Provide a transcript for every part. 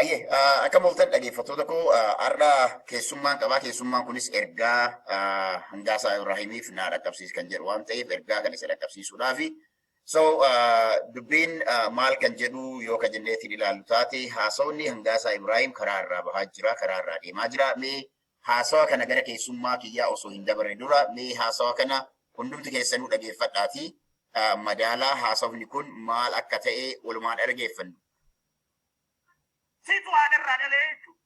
Ayyee, akka mooltan dhaggeeffattoota koo, har'a keessummaan qabaa. Keessummaan kunis ergaa Hangaasaa Ibraahimiif naa dhaqqabsiis kan jedhu waan ta'eef, ergaa kan isa dhaqqabsiisuudhaafi. So dubbiin maal kan jedhu yoo ka jenneetiin ilaallu taate, haasawni Hangaasaa Ibraahim karaa irraa bahaa jira, karaa irraa deemaa jira. Mee haasawa kana gara keessummaa kiyyaa osoo hin dabarre dura, mee haasawa kana hundumti keessanuu dhageeffadhaatii madaalaa, haasawni kun maal akka ta'e walumaan dhaggeeffannu. Situ haadharraa dhalee jechuudha.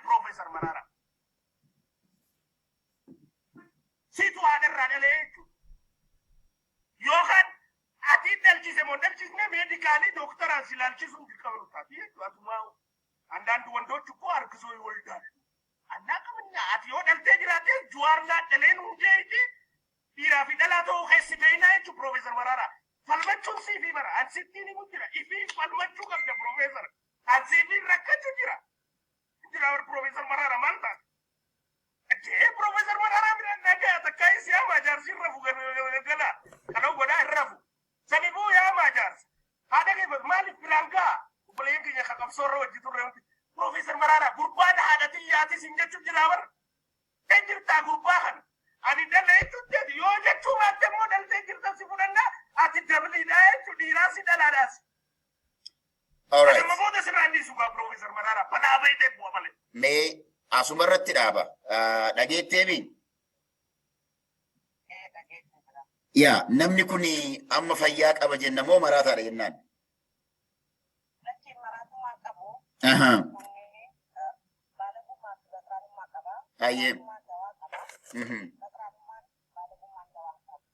Profeesar Mararaa. Situ haadharraa dhalee jechuudha. Yookaan ati dhalchise moo dhalchisne, medically dooktaraan si ilaalchisuun dirqama nu taati jechuudha. Atumaa አንዳንድ ወንዶች እኮ አርግዞ ይወልዳሉ። አናውቅም እኛ፣ ati yoo dhaltee jiraatte Jawaar naa dhaleen hundee dhiiraa fi dhalaa ta'uu keessi beeknaa jechuudha. Profeesar Mararaa. Falmachuun siifii bara an sittiin himu jira, ifii falmachuu qabda, Profeesar. An siifii rakkachuu jira. Jira bar, Profeesar Mararaa, maal taate? Ajee, Profeesar Mararaa bira nagaa takkaa isi yaamaa, jaarsi irra rafu gala. Kana godhaa irra rafu. Sanifuu yaamaa jaarsa. Haadha kee maaliif biraan ga'a? Obboleeyyan keenya kan qabsoo irra hojii turre wanti. Profeesar Mararaa, gurbaan haadha xiyyaatis hin jechuun jira bar. Ee, jirtaa gurbaa kana. Ani dhala jechuun teeti, yoo jechuu baatte immoo dhaltee jirta si fudhannaa, ati dabliidhaa jechuun dhiiraa si dhalaadhaas. Alright. Nama booda sirraa inni sugaa, Profeesar Mararaa, balaa bayitee bu'a malee. Mee asuma irratti dhaaba. Dhageetteemi? Yaa, namni kun amma fayyaa qaba jenna moo maraataadha jennaan? Lachiin maraatummaa qabu. Kunneen baalagummaa fi baxraanummaa qaba. Maraatummaan dawaa qaba. Baxraanummaan baalagummaan dawaa hin qabu.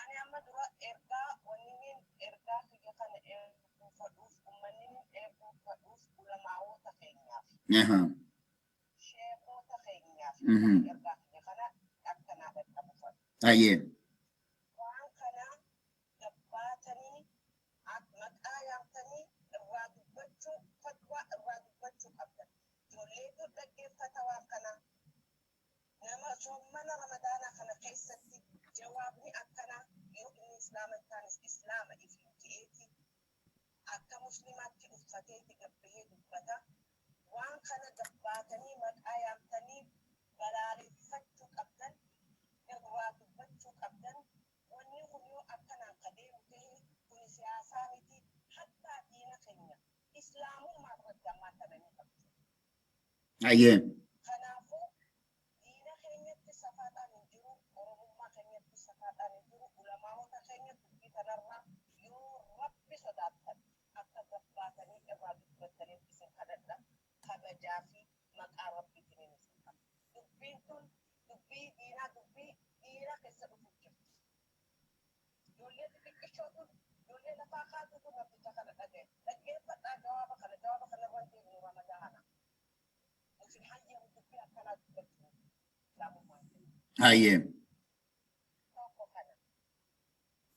Ani amma dura ergaa wanni ergaa kiyya kana erguu fadhuuf, uummanni erguu fadhuuf, ulamaa'oota keenyaaf, sheekota keenyaaf ergaa kiyya kana akka naa dhaqqabu fadhu. Waan kana gabbaatanii maqaa yaamtanii irraa dubbachuu, fatwaa irraa dubbachuu qabdan. Ijoolleetu dhaggeeffata waan kana. Nama soommana Ramadaanaa kana keessatti jawaabni akkanaa, yoo inni islaama hin taanes islaama ifiin je'eeti akka muslimaatti uffateeti gabbahee dubbata. Waan kana gabbaatanii maqaa yaamtanii balaaleffachuu qabdan, irraa dubbachuu qabdan. Wanni kun yoo akkanaan ka deemu ta'e, kuni siyaasaa miti, hattaa diina keenya islaamummaa irratti ammaan tana ni qabdu. Kanaafuu diina keenyatti safaaxaan hin jiru, oromummaa keenyatti safaaxaan hin jiru. Ulamaa'ota keenya dubbii kanarraa yoo Rabbi sodaattan akka gabbaatanii irraa dubbattaniin isin kadhadha, kabajaa fi maqaa Rabbiitiin isin qaba. Dubbiin tun dubbii diinaa, dubbii dhiira keessa dhufu jirti. Ijoollee xixiqqishootu, ijoollee lafaa kaatutu namticha kana dhagaye. Dhaggeeffadhaa jawaaba kana, jawaaba kana irra hin deebinu Ramadaana. Nuti hayyamu dubbii akkanaa dubbachuu islaamummaan kenna. Tokko kana.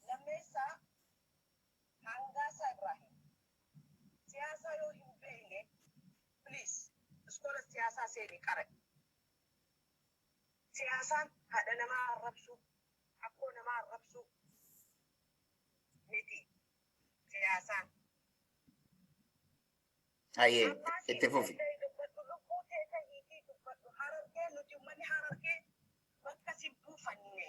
Lammeessaa, Hangaasaa Ibraahim. Siyaasaa yoo hin beekne, please, iskoola siyaasaa seenii qara'i. Siyaasaan haadha namaa arrabsuu, akkoo namaa arrabsuu miti siyaasaan. Hayyee, itti fufi. Dubbadhu, lubbuu tee tahiitii dubbadhu. Harargee, nuti uummanni Harargee bakka si buufanne,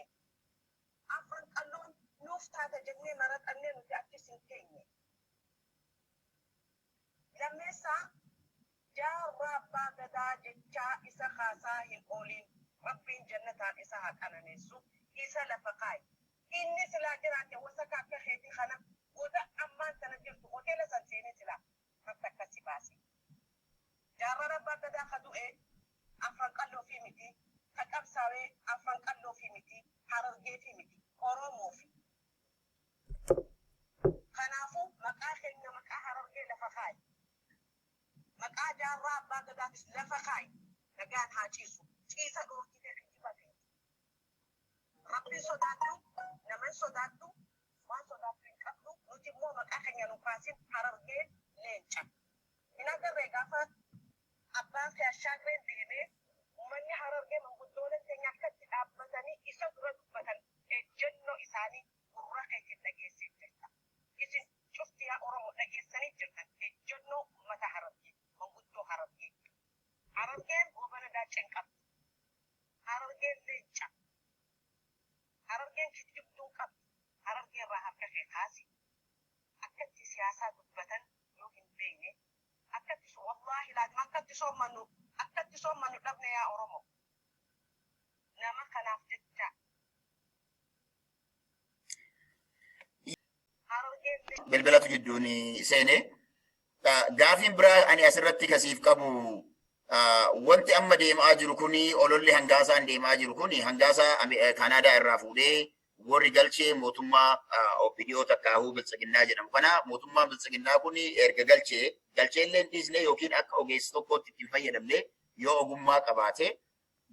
Afran Qalloon nuuf taata jennee maraxannee nuti achis hin teenye. Lammeessaa, Jaarraa Abbaa Gadaa jechaa isa kaasaa hin ooliin. Rabbiin jannataan isa haa qananeessu, isa lafa kaaye. Inni silaa jiraate wasaka akka keetii kana goda ammaan tana jirtu hoteela san seenee silaa bakka akkasi baase. Jaarraan Abbaa Gadaa ka du'e Afran Qalloo fi miti, ka qabsaawee Afran Qalloo fi miti, Harargee fi miti, Oromoo fi. Kanaafuu maqaa keenya, maqaa Harargee lafa kaaye. Maqaa Jaarraa Abbaa Gadaatis lafa kaaye. Nagaan haa ciisu. Ciisa dhoorkitee kijiba keeti. Rabbiin sodaadhu, naman sodaadhu, waan sodaattu hin qabdu. Nuti immoo maqaa keenya nu kaasin. Harargee leenca. Hin agarree gaafa abbaan kee Ashaagreen deemee, uummanni Harargee manguddooleen keenya akkatti dhaabbatanii isa dura dubbatan, ejjennoo isaanii gurra keetiin dhageessee jirta. Isin cufti yaa Oromoo Kaasi akkatti siyaasaa dubbatan yoo hin beekne, akkatti, wallaahi laazima, akkatti soommannu dhabne. Yaa Oromoo, nama kanaaf jecha Harargeen Bilbilatu jidduun seene. Gaafiin biraa ani asirratti kasiif qabu, wanti amma deemaa jiru kuni, ololli Hangaasaan deemaa jiru kuni, Hangaasaa Kanaadaa irraa fuudhee warri galchee mootummaa OPDO takkaahuu Biltsiginnaa jedhamu kana. Mootummaan Biltsiginnaa kun erga galchee, galchee illee hin dhiisne yookiin akka ogeessa tokkootti ittiin fayyadamne yoo ogummaa qabaate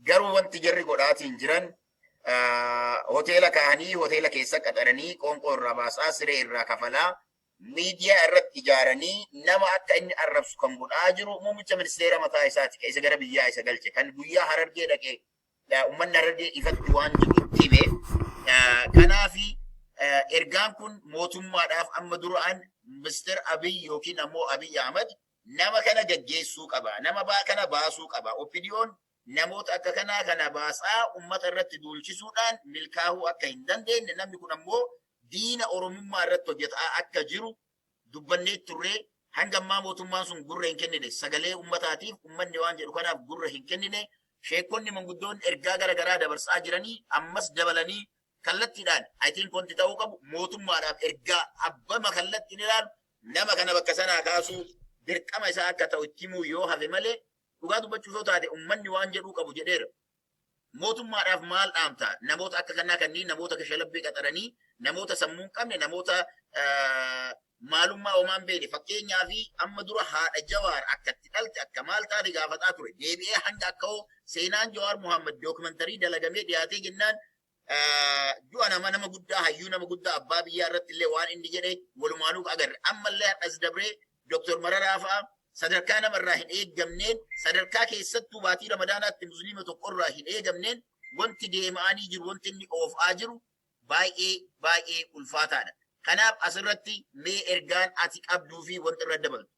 garuu, wanti jarri godhaatiin jiran hoteela kaahanii, hoteela keessa qaxaranii, qoonqoo irraa baasaa, siree irraa kafalaa, miidiyaa irratti ijaaranii nama akka inni arrabsu kan godhaa jiru muummicha ministeera mataa isaati, kan isa gara biyyaa isa galche, kan guyyaa Harargee dhaqee uummanni Harargee ifatti waan jiru itti hime. Kanaafi ergaan kun mootummaadhaaf amma duraan Mister Abiy yookiin ammoo Abiy Ahmad nama kana gaggeessuu qaba. Nama kana baasuu qaba. OPDOn namoota akka kanaa kana baasaa ummata irratti duulchisuudhaan milkaa'uu akka hin dandeenye, namni kun ammoo diina Oromummaa irratti hojjetaa akka jiru dubbannee turree. Hanga ammaa mootummaan sun gurra hin kennine. Sagalee ummataatiif, ummanni waan jedhu kanaaf gurra hin kennine. Sheekonni manguddoon ergaa gara garaa dabarsaa jiranii ammas dabalanii kallattiidhaan, I think, wanti ta'uu qabu mootummaadhaaf ergaa abbama kallattiin ilaalu nama kana bakka sanaa kaasuu dirqama isaa akka ta'u itti himuu yoo hafe malee, dhugaa dubbachuuf yoo taate, ummanni waan jedhuu qabu jedheera. Mootummaadhaaf maal dhaamta? Namoota akka kanaa kanneen, namoota kashalabbee qaxaranii, namoota sammuu hin qabne, namoota maalummaa homaan beekne, fakkeenyaa fi amma dura haadha Jawaar akkatti dhalte, akka maal taate gaafataa ture. Deebi'ee hanga akka hoo seenaan Jawaar Muhammad documentary dalagamee dhiyaatee jennaan, du'a nama guddaa, hayyuu nama guddaa, abbaa biyyaa irratti illee waan inni jedhe walumaanuu agarre. Ammallee har'as dabree Dooktor Mararaa fa'a sadarkaa namarraa hin eeggamneen, sadarkaa keessattuu baatii Ramadaanaatti musliima tokkorraa hin eegamneen, wanti deema'anii jiru, wanti inni oofaa jiru baay'ee baay'ee ulfaataadha. Kanaaf asirratti mee ergaan ati qabduu fi wanti irra dabaltu.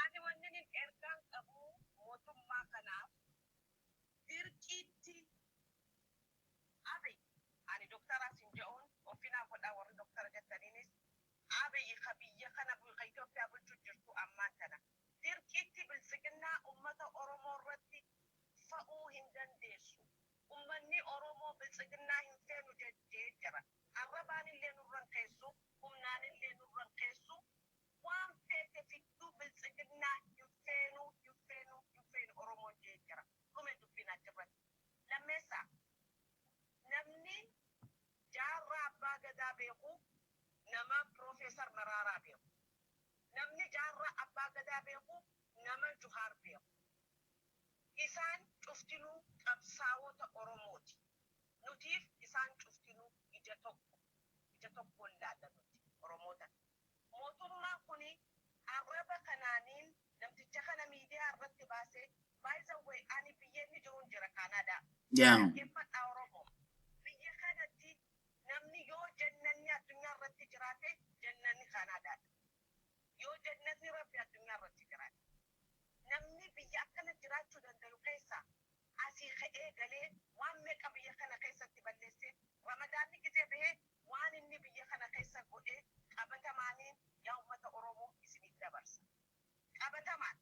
Ani wanni inni ergaan qabu mootummaa kanaaf dirqiitti Abiy, ani doktaraas hin jedhuun, ofinaa godhaa warri doktara jettaniinis, Abiy ka biyya kana ka Itoophiyaa bulchuu jirtu ammaan tana dirqiitti Biltsiginnaa ummata Oromoo irratti fa'uu hin dandeessu. Ummanni Oromoo Biltsiginnaa hin feenu jechee jira. Arrabaan illee nurran keessu, humnaan illee nurran keessu, waan feete fidduu Biltsiginnaa hin feenu, hin feenu, hin feenu Oromoon jee jira. Dhume dubbiin achirratti. Lammeessaa, namni Jaarraa Abbaa Gadaa beeku nama Piroofeesar Maraaraa beeku. Namni Jaarraa Abbaa Gadaa beeku nama Juhaar beeku. Isaan cuftinuu qabsaa'ota Oromooti. Nutiif isaan cuftinuu ija tokko. Ija tokkoon ilaalla nuti Oromoota. Mootummaan kuni arraba kanaaniin namticha kana miidiyaa irratti baasee, by the way, ani biyya inni jiruun jira, Kaanaadaa. Dhaggeeffadhaa Oromoo. Biyya kanatti namni yoo jannanni addunyaa irratti jiraate, jannanni Kaanaadaadha. Yoo jannatni Rabbi addunyaa irratti jiraate. Namni biyya akkana jiraachuu danda'u keessaa asii ka'ee galee waan meeqa biyya kana keessatti balleessee, Ramadaanni gizee bahee waan inni biyya kana keessa godhee qabatamaaniin yaa uummata Oromoo isiniif dabarsa. Qabatamaan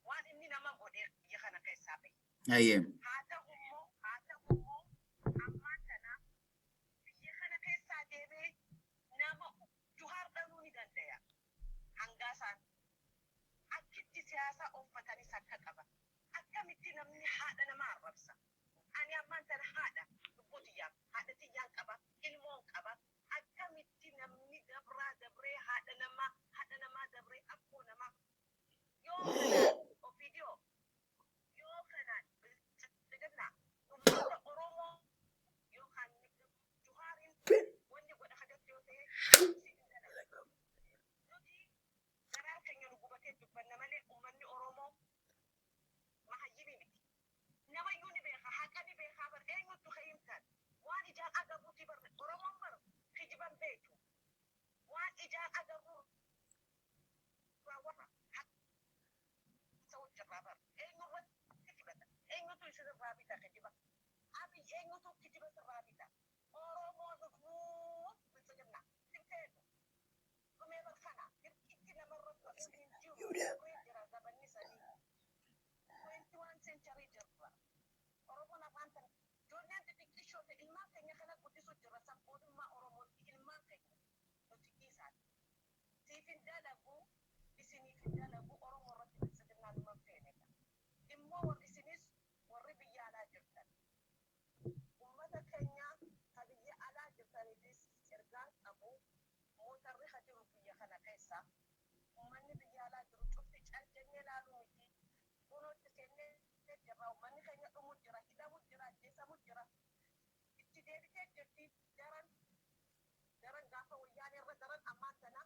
waan inni nama godhee biyya kana keessaa bahe. Haa ta'u immoo ammaan tana biyya kana keessaa deemee nama Juhaar dhanuu ni danda'a. Hangaasaan achitti siyaasa ooffataniis akka qaban. Akkamitti namni haadha nama arrabsa? Ani ammaan tana haadha lubbuu tiyyaaf haadha tiyyaan qaba, ilmoon qaba. Akkamitti namni dabraa dabree haadha namaa dabree akkoo namaa, yoo kanaan OPDO, yoo kanaan Biltsiginnaa uummata Oromoo yookaan Juhaariin wanni godha hajatti yoo ta'e si hin dalagu. Nuti garaan keenya nu gubatee dubbanna malee uummanni Oromoo mahayyimii miti. Namayyuu ni beeka, haqa ni beekaa bar, eenyuttu ka'imtan waan ijaan agarruuti bar. Oromoon bar kijiban beektu, waan ijaan agarru irraa warra haasa'u jirraa bar. Eenyurratti fudhata? Eenyutu isin irraa bita kijiba? Abiy, eenyutu kijiba sirraa bita? Oromoon dhufuu Biltsiginnaa si Siif hin dalagu, isiniif hin dalagu, Oromoo irratti Biltsiginnaan numa hin feene. Immoo warri isinis warri biyya alaa jirtan. Ummata keenya ka biyya alaa jirtaniifis ergaan qabu, mootarri ha jiru biyya kana keessa. Ummanni biyya alaa jiru cufti cal jennee laaluu miti. Kunootti seennee jirra. Ummanni keenya dhumu jira, hidhamu jira, ajjeesamu jira. Itti deebitee jirti daran daran gaafa Wayyaanee irra daran ammaan tana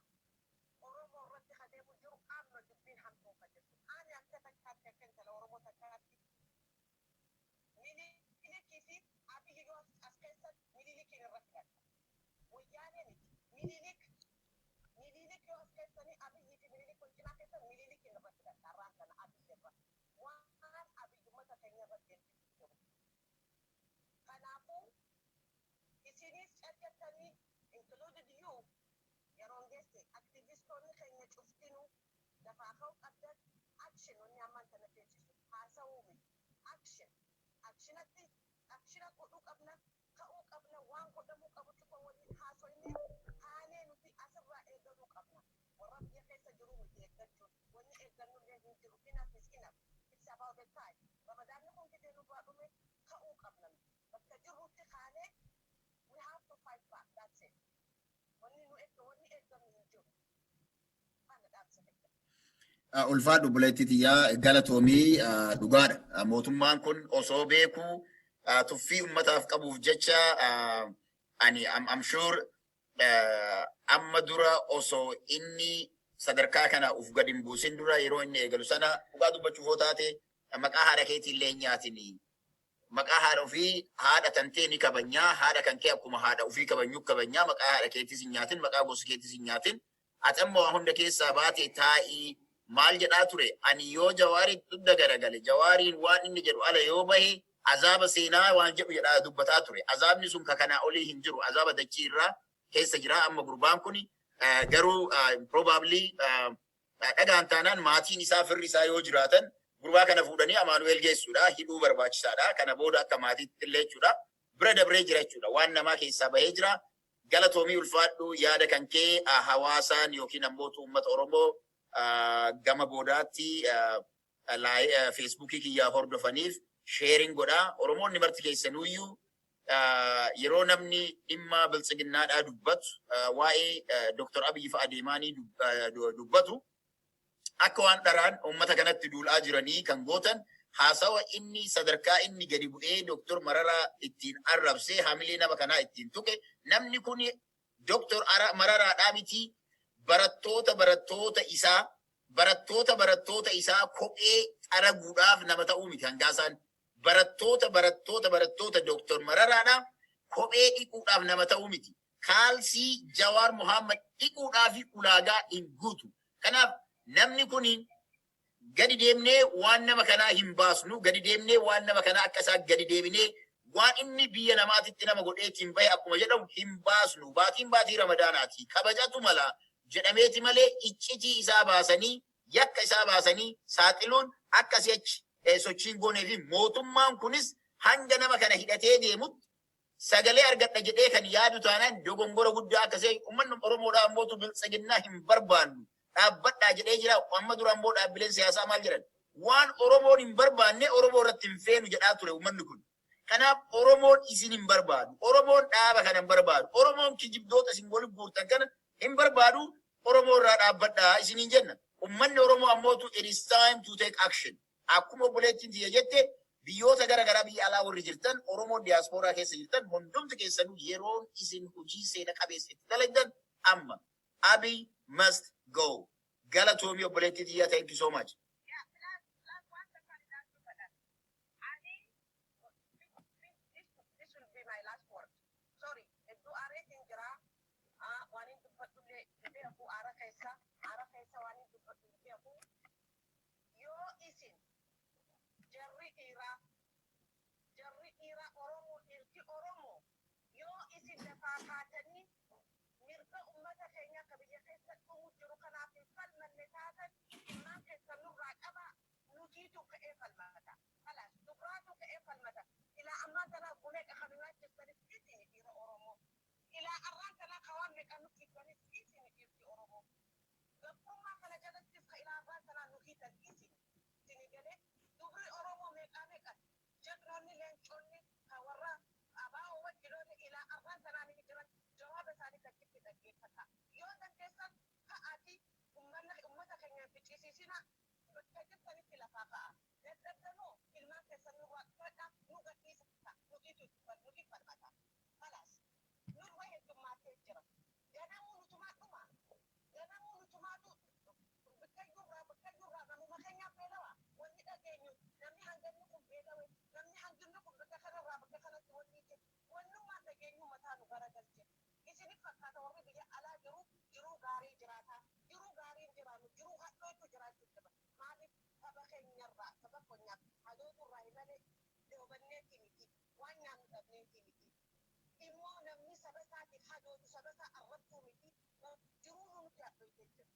Oromoo irratti ha deemu jiru, amma dubbiin hamtuu ka jirtu. Ani akka takkaatti, akka intala Oromoo takkaatti, Minilikii fi Abiyyi yoo as keessatti, Minilikiin irra filadha. Wayyaanee miti. Minilik, Minilik yoo as keessanii Abiyyii fi Minilik wal cinaa keessan, Minilikiin irra filadha har'aan tana Abiyyi irra. Waan Abiyyi uummata keenya irra deemsisu jiru. Kanaafuu isinis cal jettanii, included you, yeroon geesse aktivistoonni keenya cuftinuu lafaa ka'uu qabdan. Action, wanni ammaan tana feesisu haasawuu miti. Action, actionatti action godhuu qabna, ka'uu qabna, waan godhamuu qabu cufa waliin haasoynee haanee nuti asirraa eegaluu qabna. Warra biyya keessa jiru miti eeggachuun, wanni eeggannullee hin jiru. Enough is enough. It's about the time. Ramadaanni kun gidee nurraa dhume, ka'uu qabna nuti. Bakka jirrutti kaanee we have to fight back. That's it. Wanni nu eegga, wanni eeggannu hin jiru. Kana dhaamsa fedha. Ulfaadhu buleetti tiyyaa, galatoomii, dhugaadha. Mootummaan kun osoo beekuu tuffii ummataaf qabuuf jecha, ani I'm sure amma dura osoo inni sadarkaa kana uf gad hin buusin dura, yeroo inni eegalu sana, dhugaa dubbachuuf yoo taate, maqaa haadha keetii illee hin nyaatini. Maqaa haadha ofii, haadha tantee ni kabanyaa, haadha kan kee akkuma haadha ofii kabanyuu kabanyaa, maqaa haadha keetis hin nyaatin, maqaa gosa keetis hin nyaatin. Ati amma waa hunda keessaa baate taa'ii maal jedhaa ture? Ani yoo Jawaarii dugda garagale, Jawaariin waan inni jedhu ala yoo bahe, azaaba seenaa waan jedhu jedhaa dubbataa ture. Azaabni sun ka kanaa olii hin jiru. Azaaba dachii irraa keessa jira amma gurbaan kuni. Garuu probably dhagaan taanaan maatiin isaa, firri isaa yoo jiraatan, gurbaa kana fuudhanii Amaanu'eel geessuudha. Hidhuu barbaachisaadha. Kana booda akka maatiitti illee jechuudha. Bira dabree jira jechuudha. Waan namaa keessaa bahee jira. Galatoomii, ulfaadhu, yaada kan kee hawaasaan yookiin ammoo uummata Oromoo gama boodaatti Feesbuukii kiyyaa hordofaniif sharing godhaa. Oromoonni marti keessanuyyuu yeroo namni dhimma Biltsiginnaadhaa dubbatu, waa'ee Dr. Abiyyi fa'a deemaanii dubbatu, akka waan dharaan uummata kanatti duulaa jiranii kan gootan, haasawa inni sadarkaa inni gadi bu'ee Dr. Mararaa ittiin arrabsee hamilee nama kanaa ittiin tuqe, namni kun Dr. Mararaadhaa miti, barattoota isaa, barattoota isaa kophee xaraguudhaaf nama ta'uu miti hangaasaan. Barattoota Dr. Mararaadhaa kophee dhiquudhaaf nama ta'uu miti. Kaalsii Jawaar Muhammad dhiquudhaaf ulaagaa hin guutu. Kanaaf namni kun gadi deemnee waan nama kanaa hin baasnu, gadi deemnee waan nama kanaa akka isaa gadi deebinee waan inni biyya namaatitti nama godheetiin bahe akkuma jedhamu hin baasnu. Baatiin baatii Ramadaanaati. Kabajatu mala jedhameeti malee iccitii isaa baasanii, yakka isaa baasanii saaxiluun akka si'achi sochiin goonee fi mootummaan kunis hanga nama kana hidhatee deemutti sagalee argadha jedhee kan yaadu taanaan dogongora guddaa akkasii. Uummanni Oromoodhaa ammootu Biltsiginnaa hin barbaannu, dhaabbadhaa jedhee jira. Amma dura ammoo dhaabbileen siyaasaa maal jedhan? Waan Oromoon hin barbaanne Oromoo irratti hin feenu jedhaa ture uummanni kun. Kanaaf Oromoon isin hin barbaadu. Oromoon dhaaba kana hin barbaadu. Oromoon kijibdoota isin waliin guurtan kana hin barbaadu. Oromoo irraa dhaabbadhaa isiniin jenna. Uummanni Oromoo ammootu it is time to take action. Akkuma obboleettiin tiyya jette, biyyoota gara garaa biyya alaa warri jirtan, Oromoon diyaaspooraa keessa jirtan hundumti keessanuu, yeroon isin hojii seena qabeessa itti dalagdan amma. Abiy must go. Galatoomii obboleettii tiyya, thank you so much. Yeah, plus waan takkaan ilaalchuu fedhan. Ani this will be my last word. Sorry, hedduu aareetiin jira. Waan hin dubbadhullee hin beeku, aara keessa waan hin dubbadhu hin beeku. Yoo isin jarri dhiiraa Oromoo, dhiirti Oromoo, yoo isin lafaa kaatanii mirga ummata keenya akka biyya keessa dhumu jiru kanaaf hin falmanne taatan, ilmaan keessan nurraa qaba, nutiitu ka'ee falmata. Kalaas dubraatu ka'ee falmata. Ilaa ammaan tanaa gumee kan nyaachistanis isini dhiira Oromoo. Ilaa arraan tanaa kawaan meeqa nu fiigganis isini dhiirti Oromoo. Fakkaata warri biyya alaa jiru jiruu gaarii jiraata. Jiruu gaarii hin jiraannu, jiruu hadhootu jiraachuu jira. Maaliif? Saba keenyarraa, saba keenyaaf hadooturraa hin malee doobanneetii miti, waan nyaannu dhabneetii miti. Immoo namni saba isaatiif hadootu saba isaa arrabsuu miti, jiruu nuti hadhoytee jira.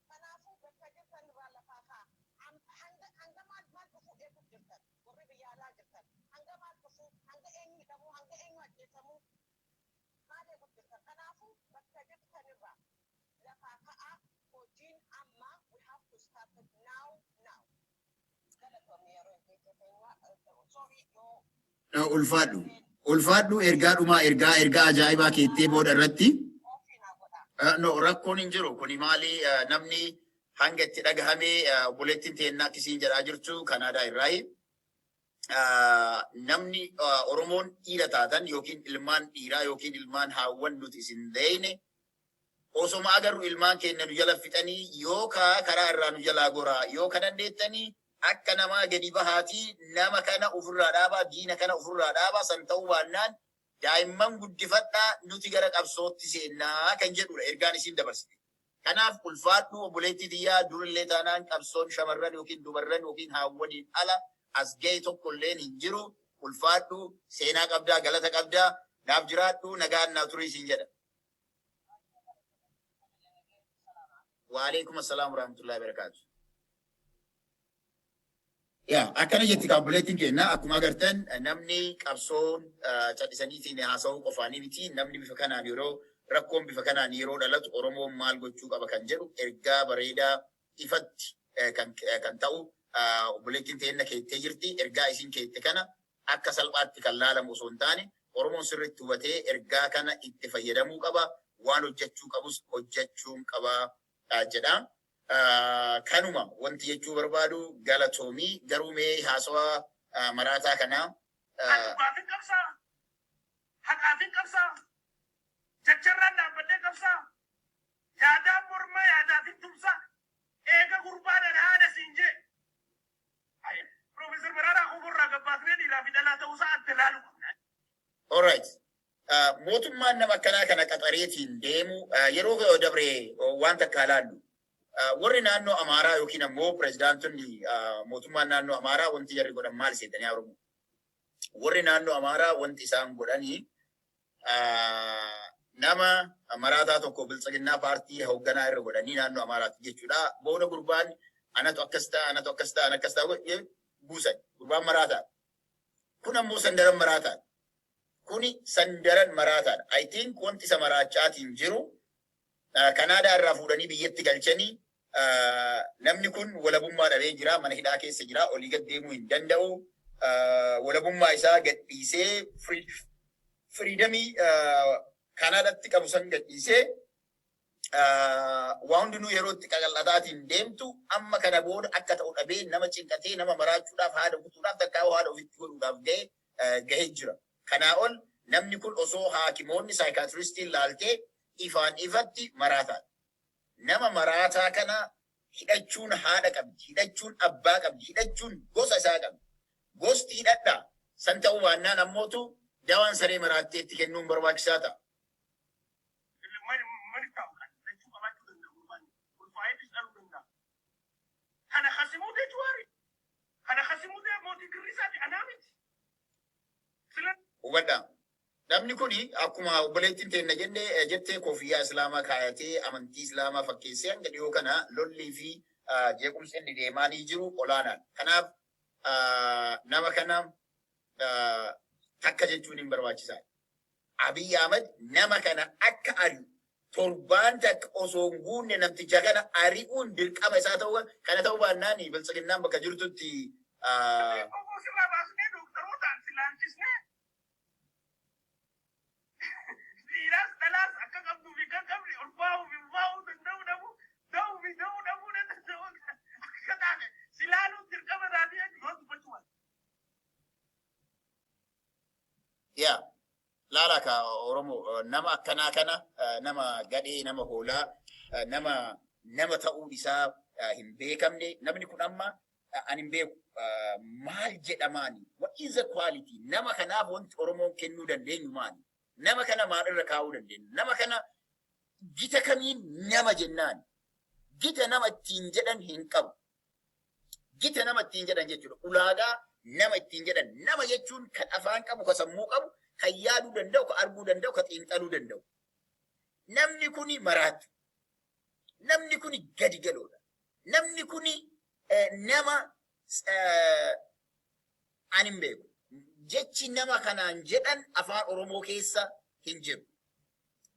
Kanaafuu bakka jirtan irraa lafaa kaa. Hanga maal maal dhufuu eeguuf jirtan? Warri biyya alaa jirtan hanga maal dhufuu, hanga eenyu hidhamuu, hanga eenyu ajjeefamuu maal eeguuf jirtan? Kanaafuu bakka jirtan irraa lafaa ka'aa. Hojiin amma we have to start it now now. Galatoomii, yeroo keenya, sorry yoo. Ulfaadhu. Ulfaadhu, ergaa dhumaa, ergaa ajaa'ibaa keettee booda irratti. Ofii naa godhaa. No, rakkoon hin jiru. Kuni maali, namni hanga itti dhagahamee, obboleettiin teennaa akkasiin jedhaa jirtu Kanaadaa irraayi. Namni Oromoon dhiira taatan yookiin ilmaan dhiiraa yookiin ilmaan haawwan nuti isin deeyne osoma agarru ilmaan keenya nu jala fixanii, yookaa karaa irraa nu jalaa goraa, yoo ka dandeettanii akka namaa gadi bahaatii nama kana ofirraa dhaabaa, diina kana ofirraa dhaabaa. San ta'uu baannaan daa'imman guddifadhaa, nuti gara qabsootti seennaa kan jedhudha ergaan isiin dabarsite. Kanaaf ulfaadhu, obboleettii tiyyaa. Durillee taanaan qabsoon shamarran yookiin dubarran yookiin haawwaniin ala as ga'e tokko illeen hin jiru. Ulfaadhu, seenaa qabdaa, galata qabdaa, naaf jiraadhu, nagaan naa turii siin jedha. Waalaikum assalaam warahmatullahi wabarakatuh. Yaa, akkana jetti obboleettiin keenya. Akkuma agartan, namni qabsoon callisaniitiin haasa'uu qofaanii miti. Namni bifa kanaan, yeroo rakkoon bifa kanaan yeroo dhalatu, Oromoon maal gochuu qaba kan jedhu ergaa bareedaa ifatti kan ta'u obboleettiin teenna keettee jirti. Ergaa isin keette kana akka salphaatti kan laalamu osoo hin taane, Oromoon sirriitti hubatee ergaa kana itti fayyadamuu qaba. Waan hojjechuu qabus hojjechuun qaba jedha. Kanuma wanti jechuu barbaadu. Galatoomii. Garuu mee haasawaa maraataa kanaa Dhugaafin qabsaa. Haqaafin qabsaa. Jacharraan dhaabbadhee qabsaa. Yaadaan morma, yaadaafin tumsaa. Eega gurbaan ana haadha siin jee. Profeesar Mararaa Koforraa gabbaasnee dhiiraa fi dhalaa ta'uusaa adda laalu qabna. Alright. Mootummaan nama akkanaa kana qaxareetiin deemu, yeroo dabre waan takka ilaallu. Warri naannoo Amaaraa yookiin ammoo pirezidaantonni mootummaan naannoo Amaaraa wanti jarri godhan maal seetanii, Oromoo? Warri naannoo Amaaraa wanti isaan godhanii nama maraataa tokko Biltsiginnaa paartii hoogganaa irra godhanii naannoo Amaaraatti jechuudha. Booda gurbaan anatu akkas ta'a, anatu akkas ta'a, ana akkas ta'a buusan. Gurbaan maraataa. Kun ammoo sandaran maraataadha. Kuni sandaran maraataadha. I think wanti isa maraachaatiin jiru Kanaadaa irraa fuudhanii biyyatti galchanii, namni kun walabummaa dhabee jira, mana hidhaa keessa jira, olii gad deemuu hin danda'u. Walabummaa isaa gadhiisee, freedomii Kanaadaatti qabu san gadhiisee, waa hundinuu yeroo itti qaqal'ataatiin deemtu, amma kana booda akka ta'u dhabee, nama cinqatee, nama maraachuudhaaf, haada kutuudhaaf, takkaa haada ofitti godhuudhaaf gahee jira. Kanaa ol namni kun osoo haakimoonni psychiatristiin laaltee ifaan ifatti maraataadha. Nama maraataa kana hidhachuun haadha qabdi, hidhachuun abbaa qabdi, hidhachuun gosa isaa qabdi. Gosti hidhadhaa. San ta'uu baannaan ammootu dawaan saree maraattee itti kennuun barbaachisaa ta'a. Mani taa'u kan lachuu qabaachuu danda'a gurbaan. Ulfaa'eetis dhaluu danda'a. Kana kasimutee Jawaari. Kana kasimutee mootii girrisaati, anaa miti. Sila Hubadhaa. Namni kuni akkuma obboleettiin teenna jenne jettee, koofiyyaa islaamaa kaayatee, amantii islaamaa fakkeessee, hanga dhiyoo kana lollii fi jeequmsi inni deemaanii jiru olaanaadha. Kanaaf nama kana takka jechuun hin barbaachisaadha. Abiy Ahmed nama kana akka ari'u, torbaan takka osoo hin guunne namticha kana ari'uun dirqama isaa ta'uu, kana ta'uu baannaan Biltsiginnaan bakka jirtutti Obbo sirraa baasnee dooktarootaan si laalchisnee dhiiraas dhalaas akka qabduu fi kan qabne, ulfaa'uu fi ulfaa'uu danda'uu dhabuu, da'uu fi da'uu dhabuu danda'uu akka taate si laaluun dirqama isaanii jechuudha yoo dubbachuu baate. Yaa, laala ka Oromoo, nama akkanaa kana, nama gadhee, nama hoolaa, nama nama ta'uun isaa hin beekamne, namni kun amma ani hin beeku maal jedhamaani? What is the quality? Nama kanaaf wanti Oromoon kennuu dandeenyu maali? Nama kana maalirra kaa'uu dandeenya? Nama kana gita kamiin nama jennaan? Gita nama ittiin jedhan hin qabu. Gita nama ittiin jedhan jechuudha. Ulaagaa nama ittiin jedhan. Nama jechuun kan afaan qabu, kan sammuu qabu, kan yaaduu danda'u, kan arguu danda'u, kan xiinxaluu danda'u. Namni kuni maraatu. Namni kuni gadi galoodha. Namni kuni nama ani hin beeku. Jechi nama kanaan jedhan afaan Oromoo keessa hin jiru.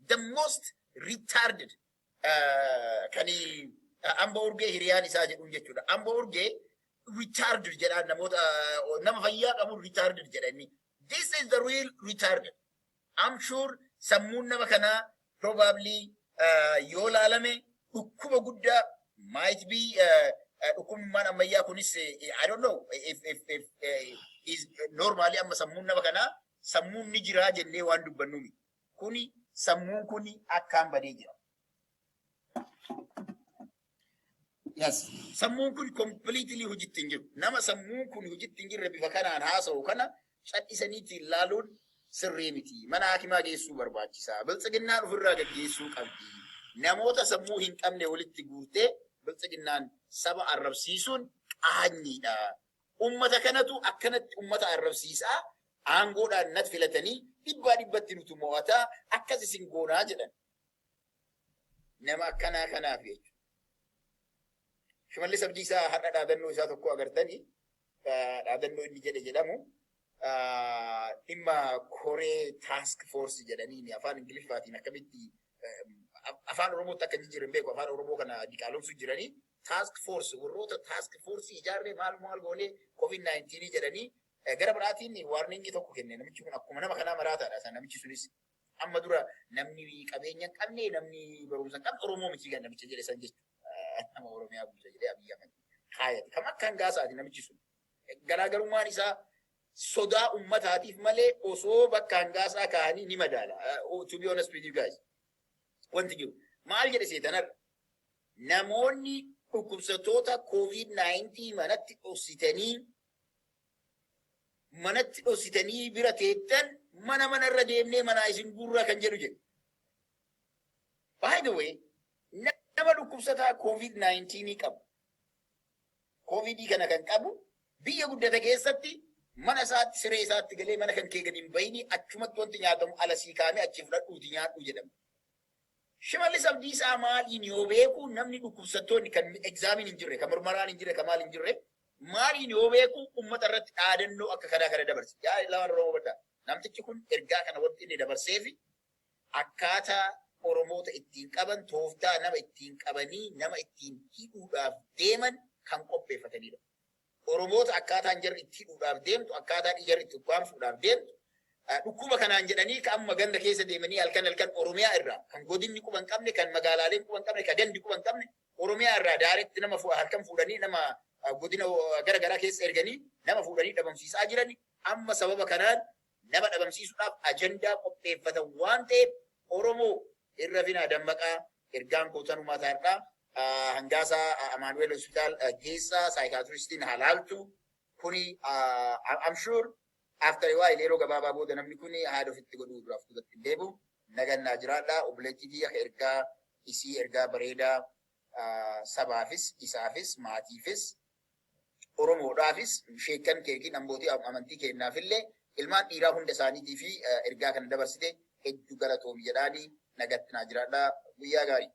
The most retarded kan Amba Urgee hiriyaan isaa jedhuun jechuudha. Amba Urgee retarded jedhaan namoota nama fayyaa qabu retarded jedhani. This is the real retarded. I'm sure sammuun nama kanaa probably yoo laalame dhukkuba guddaa might be dhukkubummaan ammayyaa kunis, I don't know if is normally. Amma sammuun nama kanaa sammuun ni jiraa jennee waan dubbannu miti. Kuni sammuun kuni akkaan badee jira. Yes. Sammuun kun completely hojiitti hin jiru. Nama sammuun kun hojiitti hin jirre bifa kanaan haasa'u kana cal'isaniitti ilaaluun sirrii miti. Mana hakimaa geessuu barbaachisaa. Biltsiginnaan ofirraa gaggeessuu qabdi. Namoota sammuu hin qabne walitti guurtee biltsiginnaan saba arrabsiisuun qaanyiidha. Ummata kanatu akkanatti ummata arrabsiisaa, aangoodhaan nat filatanii dhibbaa dhibbatti nutu mo'ataa, akkas isin goonaa jedhan. Nama akkanaa kanaaf jechuudha. Shimallis Abdiisaa har'a dhaadannoo isaa tokko agartanii, dhaadannoo inni jedhe jedhamu dhimma koree task force jedhanii afaan Ingiliffaatiin akkamitti afaan Oromootti akka jijjiiran beeku, afaan Oromoo kana diqaalomsuu jiranii, task force, warroota task force ijaarree maal maal goonee COVID-19 jedhanii. Gara biraatiin warningii tokko kenne. Namichi kun akkuma nama kanaa maraataadha. San namichi sunis amma dura namni qabeenya hin qabne, namni barumsa hin qabne Oromoo miti kan namicha jedhe san jechuudha. Nama Oromiyaa bulcha jedhee Abiyyi Ahmed kaayate. Kam akka hangaasaati namichi sun. Garaagarummaan isaa sodaa ummataatiif malee osoo bakka hangaasaa kaa'anii ni madaala. To be honest with you guys. Wanti jiru. Maal jedhe seetanarra? Namoonni dhukkubsattoota COVID-19 manatti dhoksitanii bira teettan mana manarra deemnee manaa isin guurraa kan jedhu jedhu. By the way, nama dhukkubsataa COVID-19 qabu, COVID kana kan qabu, biyya guddate keessatti mana isaatti siree isaatti galee mana kan kee gadi hin bahini, achumatti wanti nyaatamu ala sii kaamee achi fudhadhuuti nyaadhu jedhama. Shimallis Abdiisaa maaliin yoo beeku namni dhukkubsattoonni kan examiin hin jirre, kan murmaraan hin jirre, kan maal hin jirre, maaliin yoo beeku uummata irratti dhaadannoo akka kanaa kana dabarse? Yaa lamaan Oromoo baddaa. Namtichi kun ergaa kana wanti inni dabarseefi akkaataa Oromoota ittiin qaban, tooftaa nama ittiin qabanii nama ittiin hidhuudhaaf deeman kan qopheeffatanidha. Oromoota akkaataan jarri itti hidhuudhaaf deemtu, akkaataan jarri itti ukkaamsuudhaaf deemtu, dhukkuba kanaan jedhanii kan amma ganda keessa deemanii halkan halkan Oromiyaa irraa kan godinni quba hin qabne, kan magaalaaleen quba hin qabne, kan gandi quba hin qabne, Oromiyaa irraa direct nama halkan fuudhanii nama godina gara garaa keessa erganii nama fuudhanii dhabamsiisaa jiran, amma sababa kanaan nama dhabamsiisuudhaaf ajandaa qopheeffatan waan ta'eef, Oromoo irra finaa dammaqaa. Ergaan kootanumaa taadhaa. Hangaasaa Amaanu'eel Hospitaal geessaa, psychiatristiin halaaltu kuni. I'm sure after a while, yeroo gabaabaa booda, namni kuni haada ofitti godhuu duraaf duubatti hin deebi'u. Nagannaa jiraadha. Obboleettii kiyya ergaa isii ergaa bareedaa sabaafis, isaafis, maatiifis, Oromoodhaafis, sheekkan keekiin abbootii amantii kennaafillee, ilmaan dhiiraa hunda isaaniitii fi ergaa kana dabarsite hedduu galatoomi jedhaanii, nagatti naa jiraadha. Guyyaa gaarii.